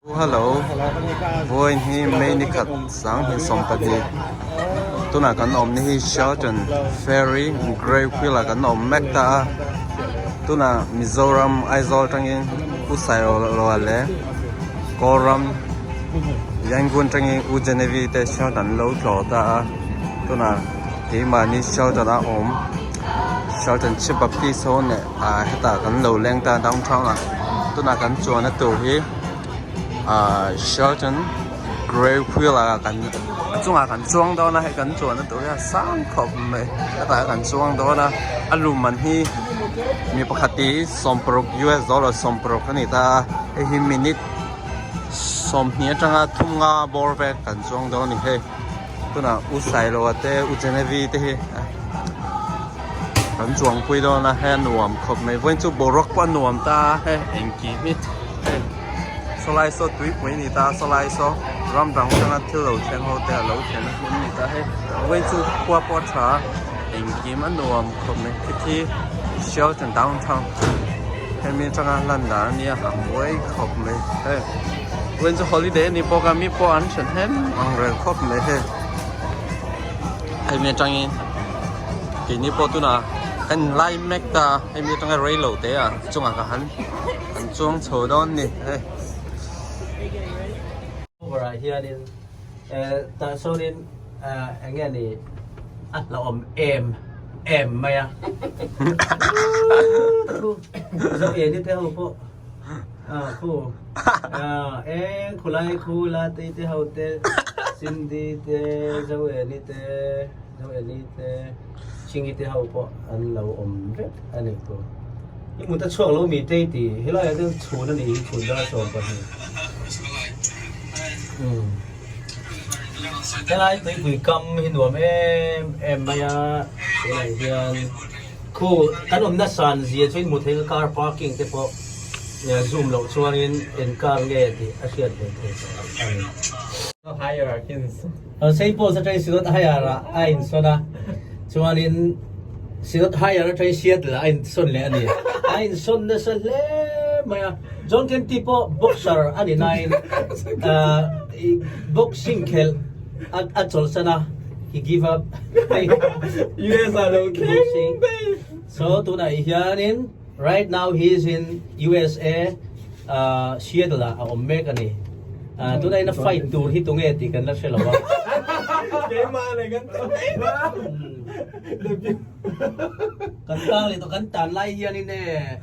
Hello, vawiin hi May ni khat 2020 tunah kan awm ni hi Shelton Ferry Grey Wheel ah kan awm mek ta a tunah Mizoram Aizawl atangin U Sailoa leh Kawlram Yangon atangin U Genevieve te Shelton an lo tlawh ta a tunah keimahni Shelton a awm Shelton Chip Baptist ho nen ah hetah kan lo leng ta downtown ah tunah kan chuanna tur hi ah Shelton Grey Wheel ah kan a chungah kan chuang dawn a hei kan chuanna tur hi a sang khawp mai hetah kan chuang dawn a a lum man hi mi pakhat hi sawmparuk US dollar sawmparuk a ni ta a hei hi minute 20 atanga thumnga bawr vel kan chuang dawn a ni hei. Tunah U Sailoa te U Genevieve te hi kan chuangpui dawn a hei a nuam khawp mai vawiin chu boruak pawh a nuam ta a hei engkim hi hei sawlai saw tuipui a ni ta a sawlai saw ram dang atanga thil lo thleng ho te a lo thlen a hmun a ni ta a hei vawiin chu khua pawh a tha a engkim a nuam khawp mai khi Shelton downtown hemi atanga lan dan a nia a mawi khawp mai hei. Vawiin chu holiday a ni bawk a mi pawh an hre hnem ang reng khawp mai hei hemi atangin keini pawh tunah kan in lai mek ta a hemi atanga rei lo te ah chungah ka han an chuang chho dawn a ni hei. Over ah hianin eh tah sawnin eh eng nge ni a hlauhawm em em mai a zo eni te ho pawh. A khu a eng khulai khu la te te ho te Cindy te Zoeli te Zoeli te Chingi te ho pawh an lo awm vek a ni khu i hmu ta chhuak lo mi te ti helai ah chuan chhun a nih hi chhun dar 12 umm helai tuipui kam hi nuam em em mai a tunah hian. Khu kan awmna san zia chu in hmu thei car parking te pawh zoom loh chuanin eng car nge tih a hriat ve thei tawh a ni. Saint Paul's atangin Synod Higher ah a insawn a, chuanin Synod Higher atangin Seattle ah a insawn leh a ni. A insawn nasa hle mai a, John Kennedy pawh boxer a ni nain boxing khelh a chawlhsan a. He give up. US ah lo thleng daih. So tunah hianin right now he is in USA uh, Seattle ah a awm mek a ni. Uh, tunah in a fight tur hi tunge tih kan la hre lo a. Keimah le kan Kan tang leh tawh kan tan lai hianin e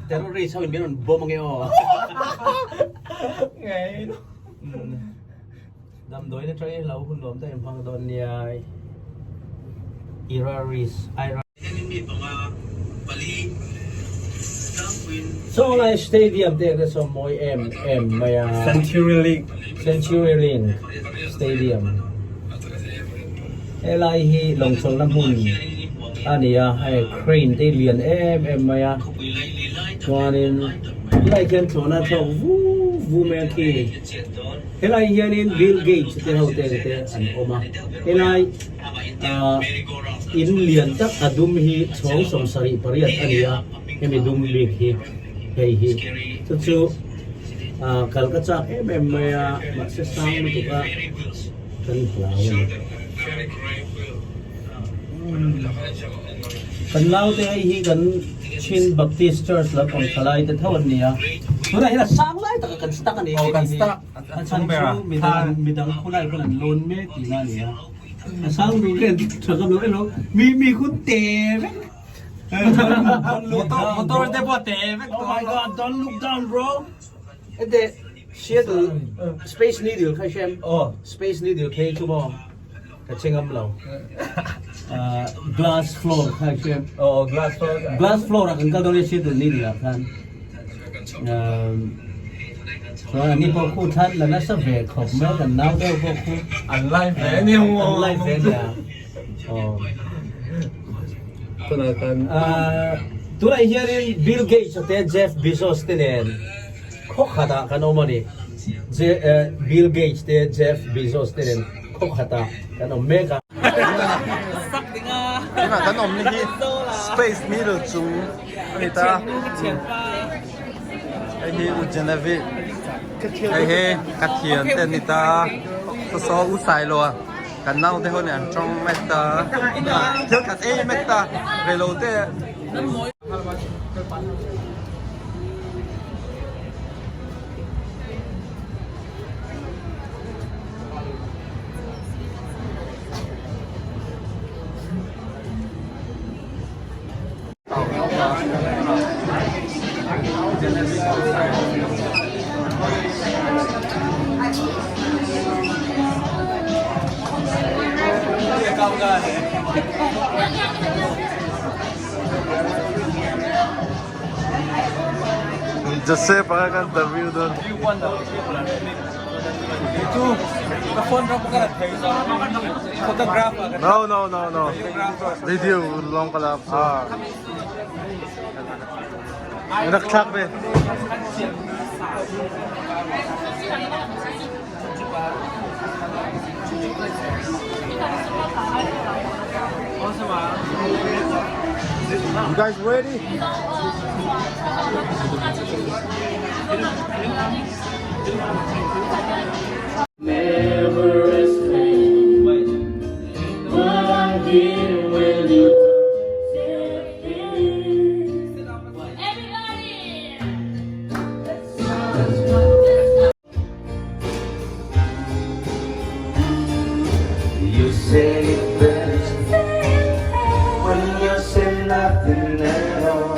terrorist ho in min rawn bomb ange aw. Ngai. Damdawiin atangin hlo hun nuam deuh in hmang dawn nia Iraris Ira. Chawnglai Stadium te te saw mawi em em mai a. Century Link. Century Link Stadium. Helai hi lawngchawlhna hmun a ni a, hei crane te lian em em mai a. Chuanin helai khian thlawhna a thlawk vu vu mai a khi. Helai hianin Bill Gates te ho te te an awm a, helai ah in lian tak a dum hi chhawng 78 a ni a, hemi dum bik hi hei hi chu chu ah kal ka chak em em mai a mahse sang lutuk a kan hlau a ni. Kan naute hei hi kan Chin Baptist Church lampang thalai te tho an ni a, tunah hian a sang lai taka kan stuck a ni Aw kan stuck a chhan chu midang midang khulai pawn an lawn mek tihna a ni a, a sang duh vel tha ka lo elo mi mi khu te vek Motor motor te pawh te vek Oh my god don't look down bro Hete Seattle Space Needle kha i hria em? Space Needle phei chu maw? Ka che ngam lo. Glass floor kha i hria. Oh, glass floor. Glass floor ah kan kal dawn e Seattle Needle ah khan. Chuan ani pawh khu thlan la nasa ve khawp mai kan nau deuh pawh khu. An live ve ania. An live ve ania. Oh. Tunah kan Tunah hianin Bill Gates te Jeff Bezos te nen khaw khatah kan awm a ni. Bill Gates te Jeff Bezos te nen Khaw khatah kan awm mek a. Tunah kan awmna hi Space Needle chung a ni ta. Hei hi U Genevieve. Hei hi ka thian te an ni ta a, saw u sai lo a kan nau te ho nen an tawng mek ta a, thil khat ei mek ta rei lo te. Joseph a kan interview dawn. No no no no. Video long ka lak so. Rak thlak ve. You guys ready? Never explain what I hear when you Everybody! You say it best when you say nothing at all.